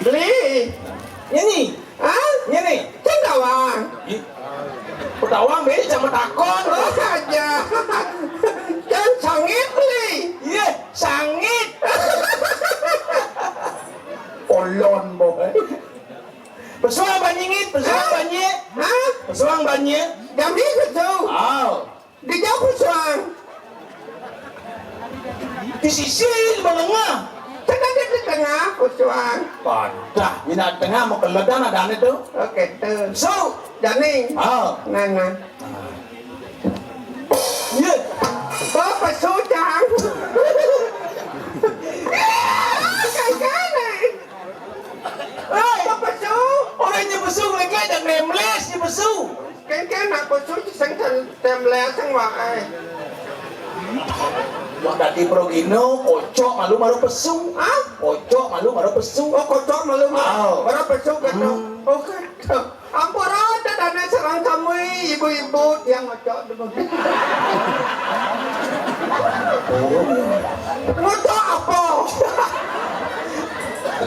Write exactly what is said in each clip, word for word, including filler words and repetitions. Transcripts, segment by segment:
Li. Nyanyi. Hah? Nyanyi. Kan tawang. Ih. Tawang be sama takon. Oh, aja. Kan sangit, Li. Iya, sangit. Olon, boy. Pesuang banyi ngit, pesuang banyi. Hah? Pesuang banyi. Jami kesu. Aw. Di jauh pesuang. Di sisi, di menengah. Tengah, di tengah pesuang. Padah, minat tengah mau keledan ada ane tu. Oke, tu. So. Jani. Aw. Nah, nah. Iya. Bapak Sujang. Kan, kan. Hei, apa pesu? Orang nyi pesu, lagi ada nameless nyi pesu. Kan, kan, nak pesu, sing tem-, tem leseng wae. Wah, dadi progino, kocok malu maru pesu. Hah? Kocok malu maru pesu. Oh, kocok malu maru, aw, maru pesu, gitu. Hmm. Oh, gitu. Ampura dadane sareng sami ibu-ibu tiang ngocok. Ngocok apa?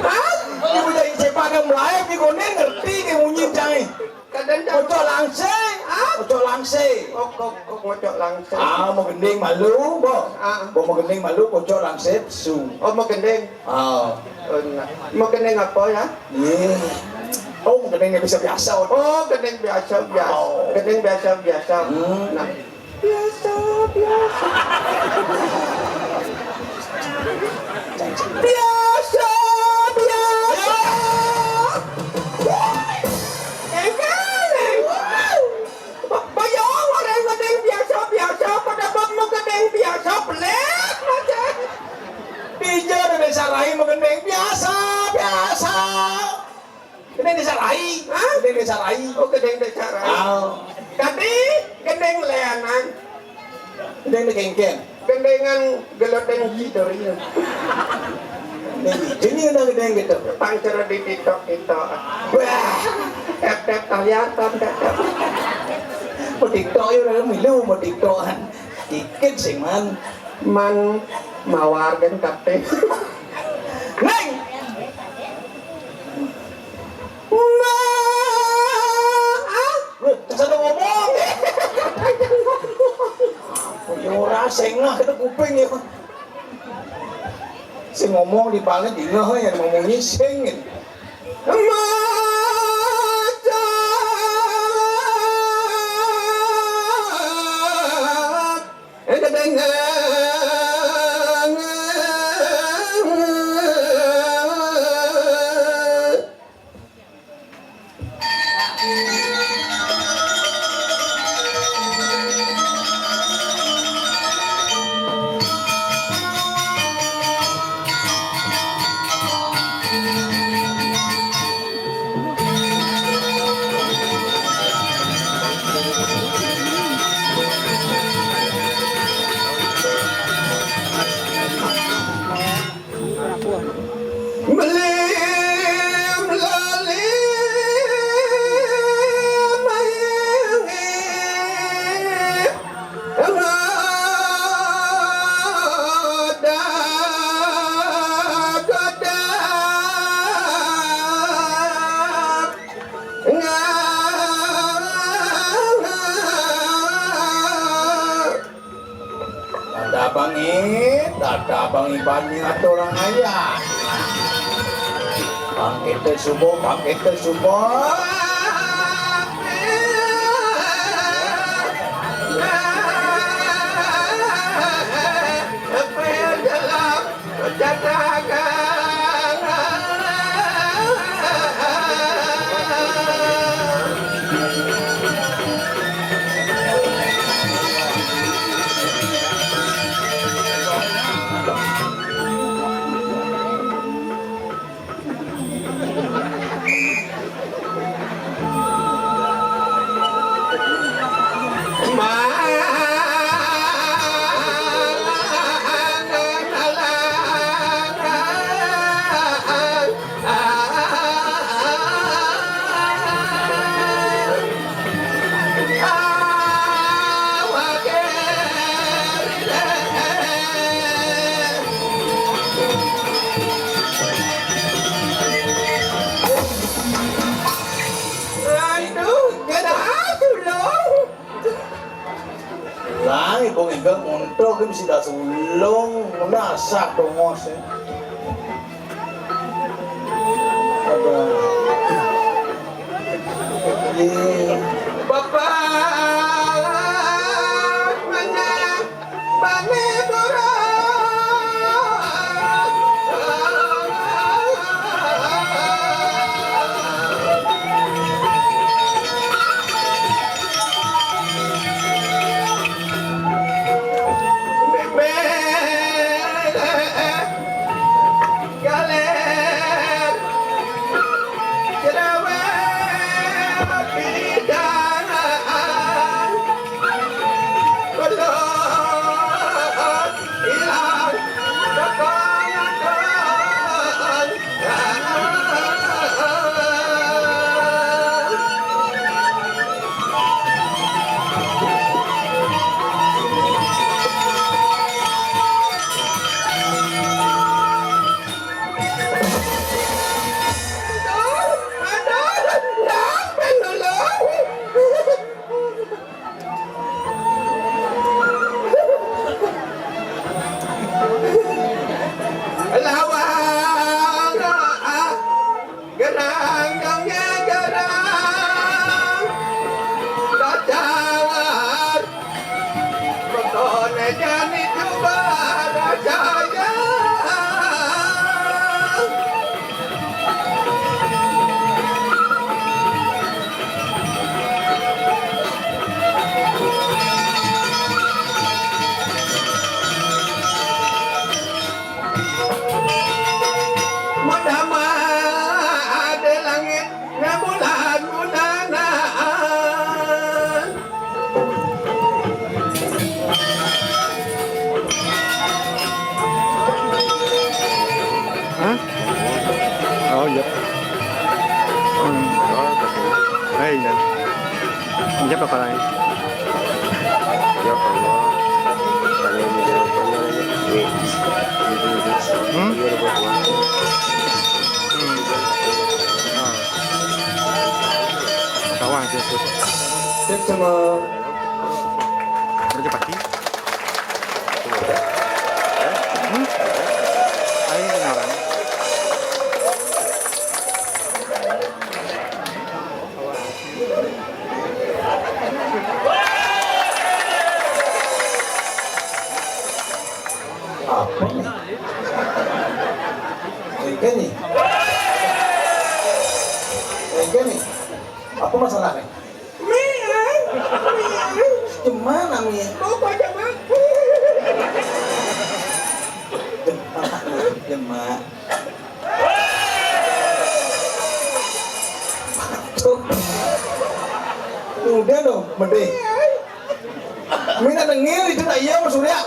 Hah? Ibu jadi cepat yang mulai, di konen ngerti ke munyi cai. Kadang cai. Ngocok langse. Hah? Ngocok langse. Oh, kok, kok ngocok langse? Ah, mau gending malu, bo. Ah. Bo mau gending malu, ngocok langse, pesu. Oh, mau gending. Ah. Oh, nah. Mau gending apa ya? Iya. Oh, gending biasa-biasa. Oh, gending biasa-biasa. Oh. Gending biasa-biasa. Hmm. Nah. Biasa, biasa. Biasa, biasa. Gending. Ba-, bayang orang gending biasa-biasa, pada mau gending biasa, pelit aja. Dija ada desa lain mau gending biasa, biasa. Gending desa lain. Hah? Gending desa lain. Oh, gending desa lain. Ah. Tapi gending leanan. Gending dikengken. Gendengan gelodeng gitu, iya. Gending ini udah gending gitu. Pangcer di TikTok itu. Wah. Tep-tep kelihatan, tep-tep. Mau TikTok ya udah milu mau TikTokan. Dikit sih, Man. Man mawar kan kate. Neng. Ma, ah? Loh, terus ada ngomong. Ya ora sengah kena kuping ya. Sing ngomong di paling dingeh ya ngomong ngising. Ma, Dada bangi, dada bangi banyi atur ayah. Bangkit subuh, bangkit subuh. Kong Igal montok ini sida sulung, muna asah tongos, ya. Ada. Iya. Bapak mana? Bani Dura. Galer. Cerewet. Lawang gerang dongnya gerang, bacawar pokone jani coba rajaya. Madama ada langit ngabulan bulanaan. Hah? Oh, iya. Hmm. Eh, iya. Iya, apa lain? Ya Allah. Tanya ini, apa namanya? Ini. Hmm? Iya, apa, apa? Hmm. Ah. Sawah itu, tuh. Cek sama. Berarti pagi. Hmm? Ayo, orang. Apa nih? Engke nih. Engke nih. Apa masalahnya? Gimana nih? Demak, demak. Udah dong, mending. Mina dengil itu nak iya Mas Surya.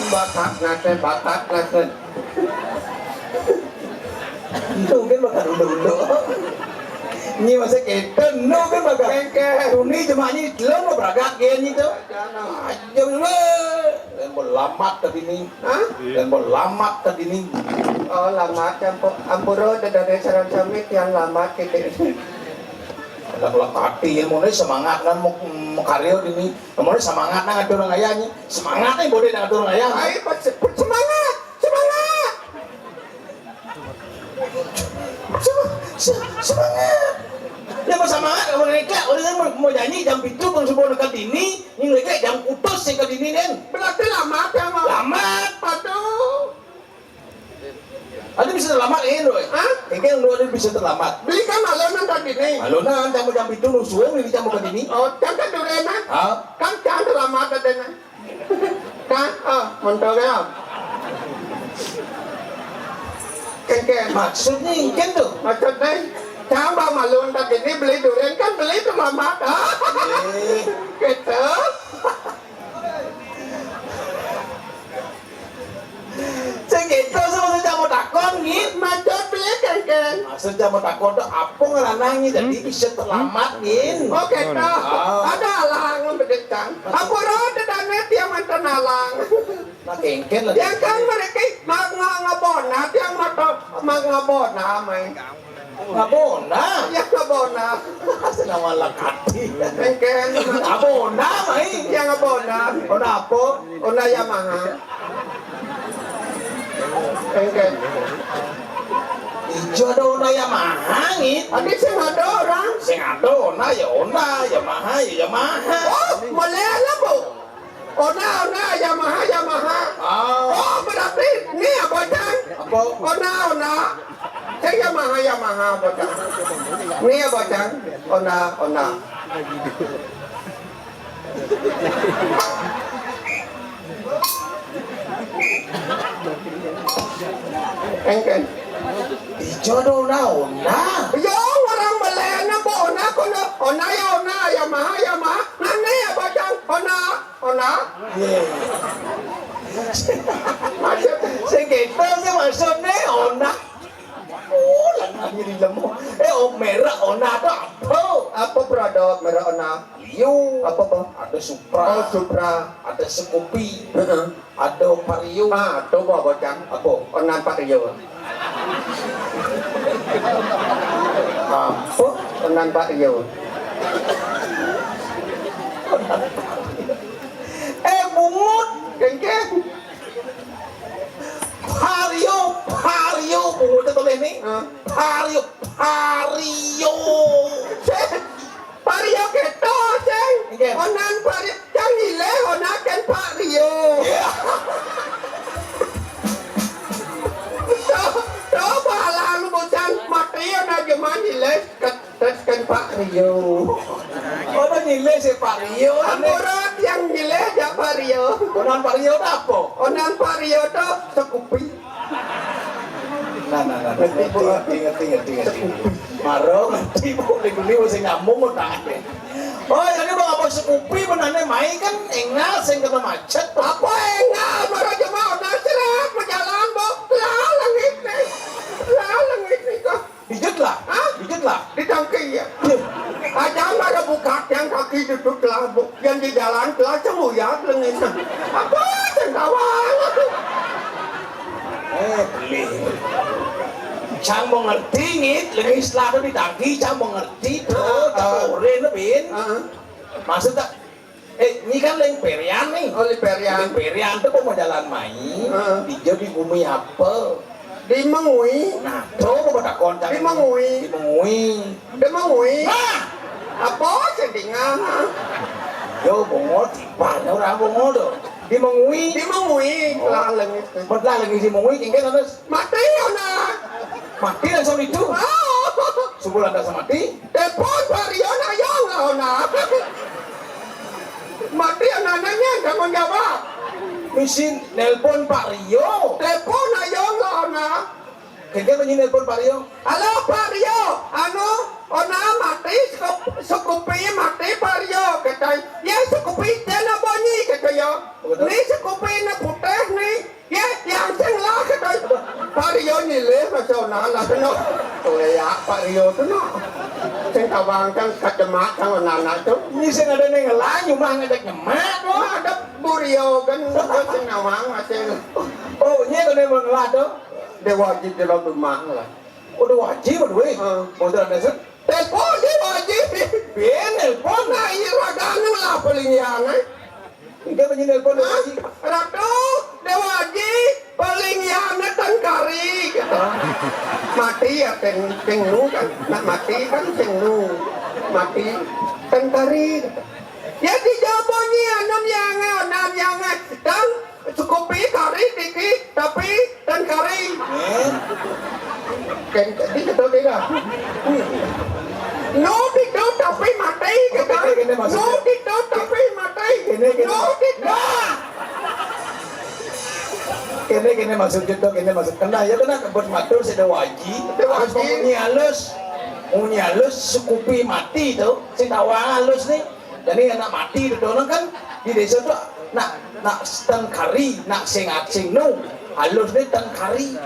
Bakat nate, bakat nate. Itu mungkin bakat undo-undo. Ini masih kita, no kan bakat. Tuni jemaknya belum beragak dia itu. Aja lu. Lembol lamat tadi nih. Hah? Lembol lamat tadi nih. Oh, lamat, ampun, ampura, dadane sareng sami tiang lamat, titik. Ada kelak hati, ilmune semangat kan mau, mau karya dini. Ilmune semangat nang atur ngayanya. Semangat nih, boleh nang atur ngayanya. Ayo, pas, pas semangat, semangat. Sema-, se-, semangat. Ya, mau semangat, kalau ngeklek, orang kan mau, mau nyanyi jam pitu, bang subuh dekat dini, ini ngeklek jam putus sih ke dini, nen. Berarti lamat ya, Mak? Lamat. Aduh. Ada bisa terlambat, eh, Roy? Hah? Engke yang dua ada bisa terlambat. Beli kan malu nang tadi nih. Malu nang, kamu jam pitu, lu suwung, ini kamu ke dini. Oh, kan kan dulu enak. Hah? Kan kan terlambat ada, nah. Kan, oh, montong ya. Kengke. Maksudnya engke tuh. Maksudnya, coba malu ntar gini beli durian kan beli tuh Mamat. Eh. Gitu. Sing gitu, maksudnya mau takon, nih. Maksud beli kengke. Maksudnya mau takon tuh apa ngeranangi, jadi bisa terlambat, nih. Oh, gitu. Ah. Ada alang, bedekan. Apa roda dane tiang mantan alang. Nah, kengken lah. Yang kan mereka mak nga-, ngabona, yang motor mak ngabona, mai. Ngabona. Ya ngabona. Senama lakati. Engken. Ngabona, mai. Ya ngabona. Ona apa? Ona Yamaha. Engken. Ijo ada ona Yamaha, ngit. Adi sing ada orang. Sing ada ona ya ona, Yamaha ya Yamaha. Oh, boleh lah, Bu. Ona, ona, Yamaha, Yamaha. Ah. Oh, berarti ini ya, Bojang? Apa? Ona, ona. Saya Yamaha, Yamaha, Bojang. Ini ya, Bojang? Ona, ona. Engken. Ijo ada ona, ona. Yo, orang belena, Bu, ona, kono. Ona ya, ona, Yamaha, Yamaha. Nah, ini ya, Bojang? Ona. Ona? Iya. Maksud, sing kéto sih maksudnya ona. Oh, lah jadi lemu. Eh, oh, merek ona atau apa? Apa produk merek ona? Lio. Apa, apa? Ada Supra. Oh, Supra. Ada Scoopy. Heeh. Ada Vario. Ah, tuh, apa, Bojang? Apa? Ona Vario. Apa? Ona Vario. Eh, bungut, kengkeng. Vario, Vario, bungut itu nih. Hah? Vario, Vario. Vario kéto, Ceng. Nggih. Onan Vario, Ceng, nyilih, onan kén Vario. Iya. Tuh, tuh, balamu, Ceng. Mati, onan jeman nyilih. Terus kan Pak Rio. Ono nyilih si Pak Rio. Ampura yang nyilih ya Pak Rio. Onan Pak Rio ta apa? Onan Pak Rio to Scoopy. Nah, nah, nah, nah. Ngerti, Bu? Ngerti, ngerti, ngerti, ngerti. Maro ngerti, Bu. Niku niku sing nyambung utangnya. Oh, jadi mau apa Scoopy benane mai kan engal sing kena macet. Apa engal? Maro cuma onan seret berjalan, Bu. Lah, langit nih. Lah, langit nih kok. Pijit lah. Hah? Pijit lah. Di tangki ya. Iya. Aja ada buka yang kaki duduk lah, Bu. Yang di jalan telah cemuyat lengis. Apa cengkawang? Eh, beli. Cang mau ngerti, ngit, lengis lah di tangki, cang mau ngerti, tuh, Ah, ah. Tahu, Rin, Bin. Ah. Maksud tak? Eh, ini kan leng perian nih. Oh, leng perian. Leng perian tuh mau jalan mai. Heeh. Di, di bumi apa? Di Mengwi. Nah, tuh mau takon. Di Mengwi. Di Mengwi. Di Mengwi. Nah! Apa sih tinggal? Yo, bongol, tiba orang bongol tuh. Di Mengwi. Di Mengwi. Oh. Lah, lengis. Lah, lengis di Mengwi, kengken terus. Mati, ona. Mati langsung itu. Oh. Subuh lantas mati. Telepon Pak Rio, na yong lah, ona. Mati, ona nanya, tanggung jawab. Misi nelpon Pak Rio. Telepon na yong lah, ona. Kengken bunyi nelpon Pak Rio. Halo, Pak Rio. Anu, ona mati, Scoop-, Scoopy mati, Pak Rio. Kata, ya, Scoopy, dia nak bunyi, kata ya. Betul. Ni Scoopy na putih ni. Ya, yang sing lah, kata Pak Rio nyilih, Pak Rio, nah, lah, kena. Tuh, ya, Pak Rio tuh, no. Sing kawang kan, kacemak, kan, anak-anak tuh. Ini sing ada ning ngelah, nyumah ngajak nyemak, tuh. Nah, ada Bu Rio, kan, sing nawang, masih. Oh, ini ada ning ngelah, tuh. Dia wajib di rumah lah. Oh, dia wajib, aduh, eh. Heeh. Mau jalan desa? Telepon dia wajib. Bien, telepon. Nah, iya, raganu lah, paling ya, nah. Engke menyi nelpon Dewa Aji. Ratu, Dewa Aji, paling ya neten kari, gitu. Mati ya, Ceng, Ceng Nu kan. Nak mati kan Ceng Nu. Mati, ten kari, gitu. Ya, dijawab bunyi, anu, yang, anu, yang, dan Scoopy kari dikit, tapi ten kari. Eh? Ken, di ketok dia. No, di ketok, tapi mati, gitu. Kene, kene maksud. No, di ketok, tapi mati. Kene, kene. No, di ketok. Kene, kene maksud kita, kene maksud. Kena, ya, kena kebut matur, si Dewa Aji. Dewa Aji. Harus mau bunyi halus. Bunyi halus, Scoopy mati tuh. Si Tawang halus nih. Jadi anak mati dodonan kan di desa tuh nak, nak ten kari, nak sing at sing nu. Halus nih ten kari.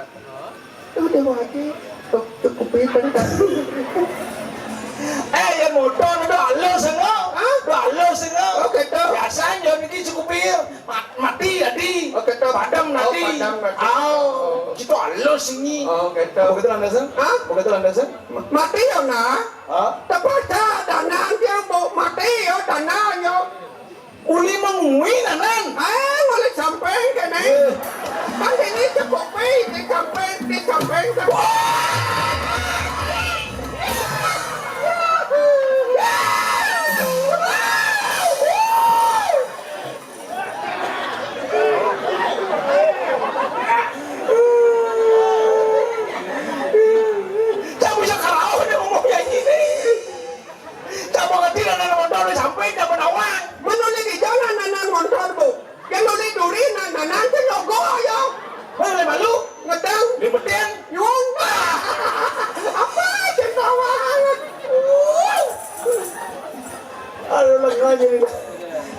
Udah mati. Tuk, Scoopy ten kari. Eh, ya motor itu halus, enggak? Hah? Halus ini. Oh, gitu. Biasanya niki cukup iya. Ma-, mati tadi. Oh, gitu. Padam tadi. Oh, padam tadi. Oh, oh. Kita halus ini. Oh, gitu. Begitu landasan? Hah? Begitu landasan? Ma-, mati ya, nah. Hah? Terpaksa danaan dia mau mati ya, danaan ya. Uli mengui nanan. Ah, boleh samping kene. Eh. Kan ini cukup baik, di samping, di samping. Kamu bisa karaoh dia ngomong kayak gini. Kamu ngerti nanan montor sampai dia menawang. Menuli di jalan nanan montor, Bu. Yang nuli duri nanan teh logo ya. Mana malu? Ngedang. Libetin. Nyung. Apa cerita banget? Aduh, lengah jadi.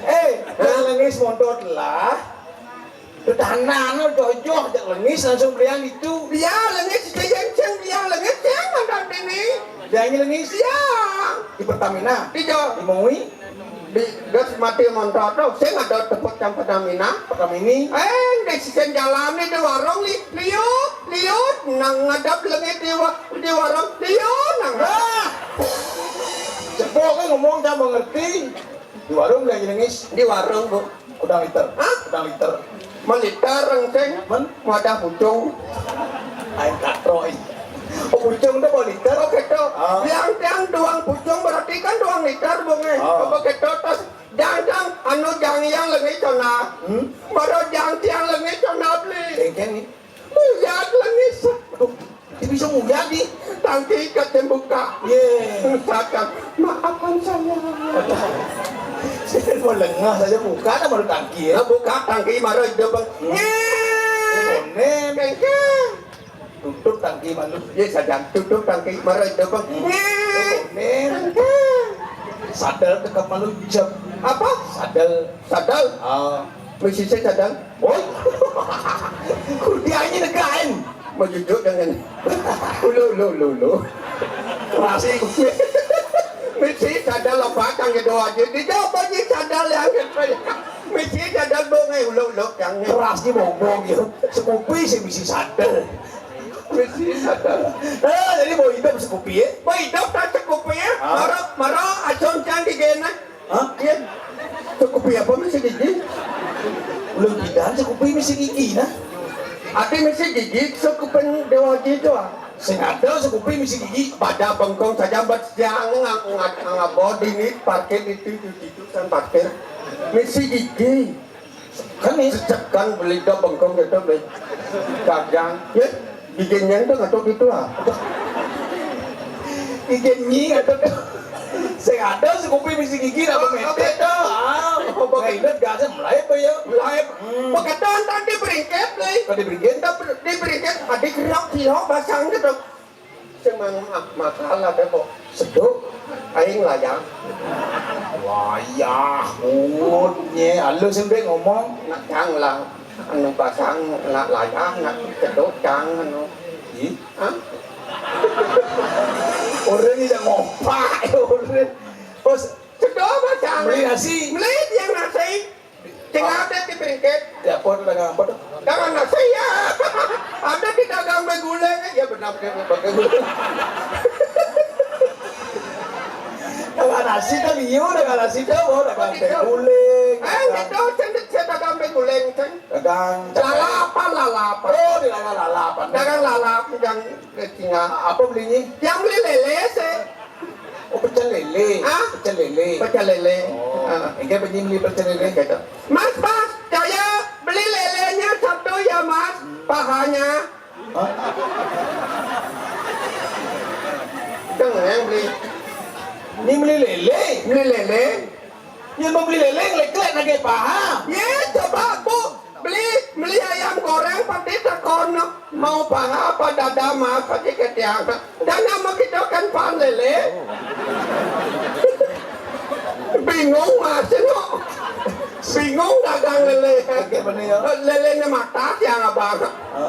Eh, yang lengis montor lah. Petana anu jojoh jak lengis langsung belian itu. Dia lengis, ceng, ceng, dia lengis, ceng, mantan ini. Dia ini lengis. Iya. Di Pertamina. Iya. Di Mengwi. Di gas mati montor tuh, saya nggak ada tepuk yang Pertamina. Pertamina. Eh, di sisi jalan nih di warung li-, liut, liut, nang ngadap lengit di wa-, di warung liut, nang. Ah. Jebol kan ngomong jangan mengerti. Di warung nggak lengis? Di warung, Bu. Udah liter. Hah? Udah liter. Meliter, engkeng. Men? Wadah pucung. Aing katroi. Oh, pucung tuh mau liter? Oh, gitu. Ah. Yang tiang doang pucung berarti kan doang liter, Bung, eh. Ah. Apa gitu? Terus jang, jang, anu jang yang lengit sana. Hmm? Baru jang tiang lengit sana beli. Cengkeng nih. Muyat lengis. Aduh, dia bisa muyat nih. Tangki ikat dan buka. Ye. Misalkan, maafkan saya. Saya mau lengah saja buka, ada baru tangki ya. Nah, buka tangki, baru hidup. Hmm. Ye. Konen. Kengkeng. Tutup tangki malu. Ye, saja tutup tangki, baru hidup. Hmm. Ye. Konen. Kengkeng. Sadel tekap malu jam. Apa? Sadel. Sadel? Ah. Misi saya sadel. Woi. Kurdi aja negain. Mau jujur dengan. Ulu, ulu, ulu, ulu. Masih. Misi sadel apa? Tang gitu aja. Dijawab aja sadel yang gitu. Misi sadel, Bung, eh, ulu, ulu, yang. Keras nih, Bung, Bung, ya. Sekupi sih misi sadel. Misi sadel. Nah, jadi mau hidup sekupi ya? Mau hidup tak sekupi ya? Ah. Maro, maro, acun cang di gena. Hah? Iya. Sekupi apa misi gigi? Belum tidak, sekupi misi gigi, nah. Ati misi gigi, sekupin Dewa Gigi itu, ah. Sing ada sekupi misi gigi. Pada bengkong saja, buat siang, nggak, nggak, nggak body nih, parkir itu, itu, itu, kan parkir. Misi gigi. Kan nih. Sejak kan beli do bengkong gitu, beli. Dagang. Ya, giginya itu nggak tahu gitu, ah. Gigi nyi atau sing ada sekupi misi gigi, apa? Oh, mete. Oke, tuh. Ah, oh, nah, ingat gak sih, mulai apa ya? Mulai. Hmm. Pakai tonton di beriket, nih. Kalau di beriket? Kita ber-, di beriket, adik gerak, kilo, basang gitu. Sing mang ma-, masalah deh kok. Seduk. Aing layang. Wayah, utnya. Halus sampai ngomong. Nak cang lah. Anu basang, nak layang, nak seduk, cang, anu. Ih. Hah? Orang ini ngompak, orang. Bos, sedot apa, Cang? Beli nasi. Beli dia nasi. Tinggal ada di beriket. Ya, apa tuh, dagang apa tuh? Dagang nasi, ya. Ada di dagang beguling. Ya, benar, benar, benar. Dagang nasi tuh, liu, dagang nasi tuh, oh, dagang beguling. Eh, dagang itu, saya, saya dagang beguling, kan. Dagang lalapan, lalapan. Oh, di dagang lalapan. Dagang lalap, yang Tinggal apa belinya? Yang beli lele, saya. Oh, pecel lele. Hah? Pecel lele. Pecel lele. Oh, ah. Enggak, beli, beli pecel lele. Gitu. Mas, Mas, saya beli lelenya satu ya, Mas. Pahanya. Hah? Itu yang beli. Ini beli lele? Beli lele. Yang mau beli lele, ngelek-ngelek lagi paha. Ya, coba, Bu. Beli, beli ayam goreng, pasti takon, mau paha apa dada, Mas, pasti ketiang. Dan nama kita kan pan lele. Bingung, Mas, no. Bingung dagang lele. Oke, bener, ya. Lelenya mata, yang abang.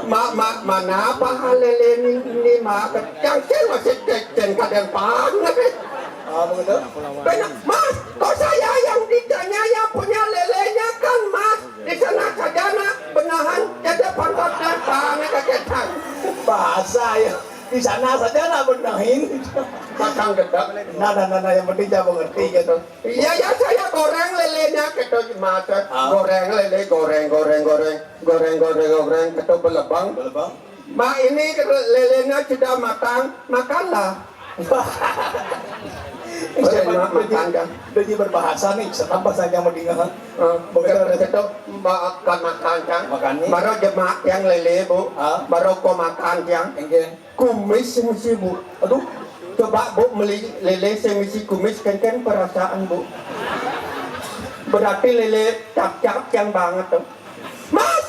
Ma-, ma-, mana paha lele ini, ini, Mas? Yang saya masih cek-cek kadang pan. Apa gitu? Banyak, Mas, kok saya yang ditanya yang punya lelenya kan, Mas? Di sana saja nak benahan, jadi pantatnya tangan kaketan. Bahasa ya. Di sana saja nak benahin. Pasang gedek. Nah, nah, nah, nah, yang penting jangan mengerti gitu. Iya, ya, saya goreng lelenya gitu, Mas. Ah. Goreng lele, goreng, goreng, goreng. Goreng, goreng, goreng, gitu, belebang. Belebang. Mak, ini lelenya sudah matang, makanlah. Boleh, Mak, makan, kan? Udah berbahasa nih, setambah saja mau dengar. Eh, begitu, begitu, makan, makan, kan? Makan nih. Baru jemak yang lele, Bu. Ah? Baru kau makan, yang. Enggak. Kumis mesti, Bu. Aduh, coba, Bu, beli lele sing mesti kumis, kan, kan perasaan, Bu. Berarti lele cap-cap yang banget tuh. Mas,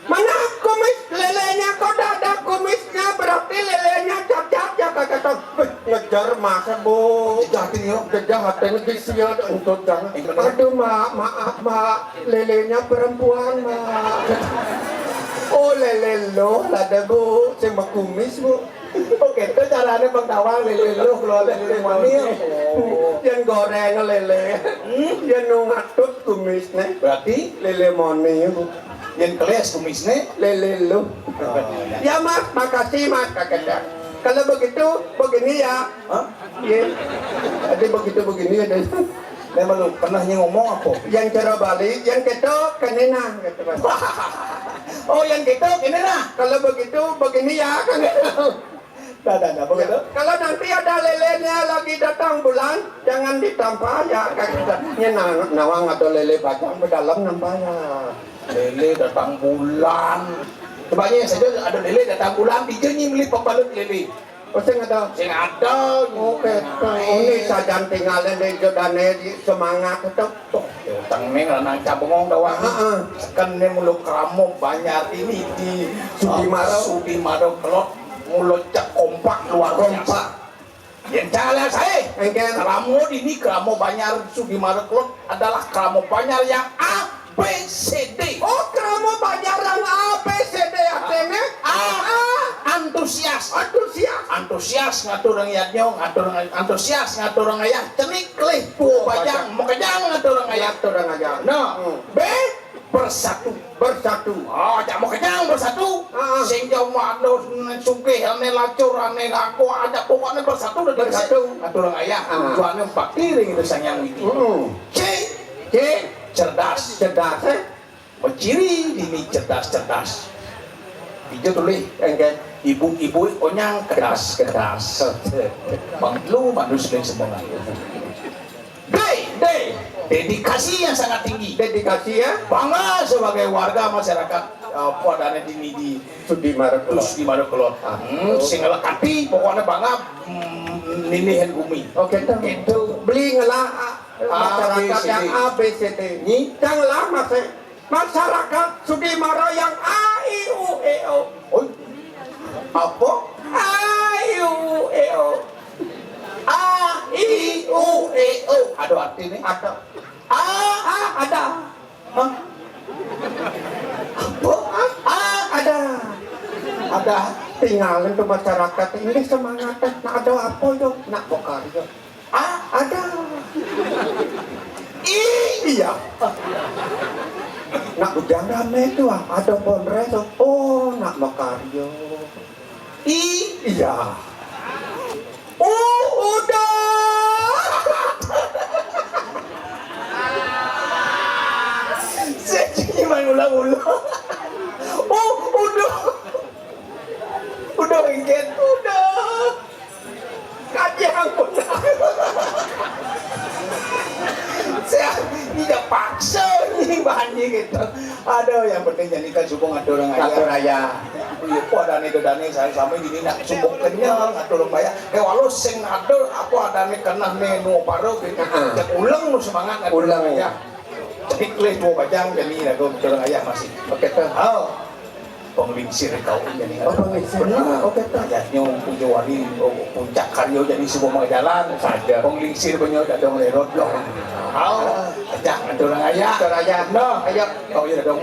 mana kumis lelenya? Kok tidak ada kumisnya? Berarti lelenya cacat ya, kata Tom. Wih, ngejar masa, Bu. Jahatin yo. Jahatin di sia untuk jangan. Aduh, Mak, maaf, Mak. Lelenya perempuan, Mak. Oh, lele lo ada, Bu. Cuma kumis, Bu. Oke, itu caranya Bang Tawang, lele lo keluar lele moni. Yang goreng lele. Hmm? Yang nungatut kumisnya. Berarti? Lele moni, Bu. Yang keles kumisnya? Lele lo. Oh, ya. Ya, Mas, makasih, Mas, kakek. Kalau begitu, begini ya. Hah? Iya. Jadi begitu begini ya, deh. Memang lu pernah ngomong apa? Yang cara balik, yang ketok, kena nah, gitu, Mas. Oh, yang ketok, kena nah. Kalau begitu, begini ya, kan gitu. Dah, dah, dah, begitu. Ya, kalau nanti ada lelenya lagi datang bulan, jangan ditampah ya, kan gitu. Ini na-, nawang atau lele bajang berdalam nampak ya. Lele datang bulan. Coba nya saja ada lele datang bulan, di jenyi beli pembalut lele. Oh, sing ada. Sing ada. Oh, ketok. Ini sajan tinggalin di jodane di semangat itu. Tuh, ya, utang ning lanang cabengong doang. Heeh. Seken ne mulu kramo banjar ini di Sudimaro. Sudimaro Kelot mulu cek kompak luar biasa. Kompak. Yang cara saya, kramo ini, kramo banjar Sudimaro Kelot adalah kramo banjar yang A B C D. Oh, kramo banjar yang A B C D artinya? A, antusias. Antusias. Antusias ngatur orang yadnya, ngatur orang, antusias ngatur orang ayah, cenik leh, tua bajang, mau kejang ngatur orang ayah. Ngatur orang ayah. Nah, hmm. B, bersatu. Bersatu. Oh, cak mau kejang bersatu. Ah. Sing jauh anu sugih, ane lacur, ane laku, aja pokoknya bersatu dan bersatu. Ngatur orang ayah. Ah. Tujuannya empat piring itu sang yang ini. Hmm. C, C, cerdas. Cerdas, eh? Ciri ini cerdas-cerdas. Ijo tulis, enggak. Ibu-ibu onyang kedas-kedas. Bang lu manusia semua. D, D, dedikasi yang sangat tinggi. Dedikasi ya? Bangga sebagai warga masyarakat, apa adanya di, di Sudimaro Kelot. Sudimaro Kelot. Ah. Hmm, sing ngelekati, pokoknya bangga, hmm, ninihin bumi. Oke, tuh. Gitu. Beli ngelah, ah, A, B, C, D. Masyarakat yang A B C D. Nyi? Yang lah, Mas, eh. Masyarakat Sudimaro yang A, I, U, E, O. Oh, apa? A, I, U, E, O. A, I, U, E, O. Ada arti nih? Ada. A, A, ada. Hah? Apa? A, A, ada. Ada. Tinggalin tuh masyarakat ini semangatnya. Nah, ada apa, yo? Nak bokar, yo. Ah, ada. Iya. Nak bujang rame tuh, ah. Ada Ponres, oh, nak makaryo. Iya. Oh, udah. Saya cuma ulang-ulang. Oh, udah. Udah, Inggit. Udah. Kajang pun. Saya tidak paksa ini bahannya gitu. Aduh, yang penting jadi kan subuh ngatur orang aja. Ngatur aja. Iya, kok ada nih, ada nih, saya sama gini nak subuh kenyang, ngatur orang banyak. Eh, walau sing ngatur, aku ada nih kena nih, nu paru gitu. Heeh. Cek ulang nu semangat ngatur orang aja. Cenik leh dua bajang jadi aku ngatur orang aja masih. Oke, tuh. Oh. Penglingsir kau ini. Oh, penglingsir. Benar. Oke, tak. Rakyatnya punya wali, oh, puncak karyo jadi sebuah jalan. Saja. Penglingsir punya ada lerot dong. Kau, ajak ngatur orang ayah. Ngatur ayah. Nah, ayo. Kau ya dong.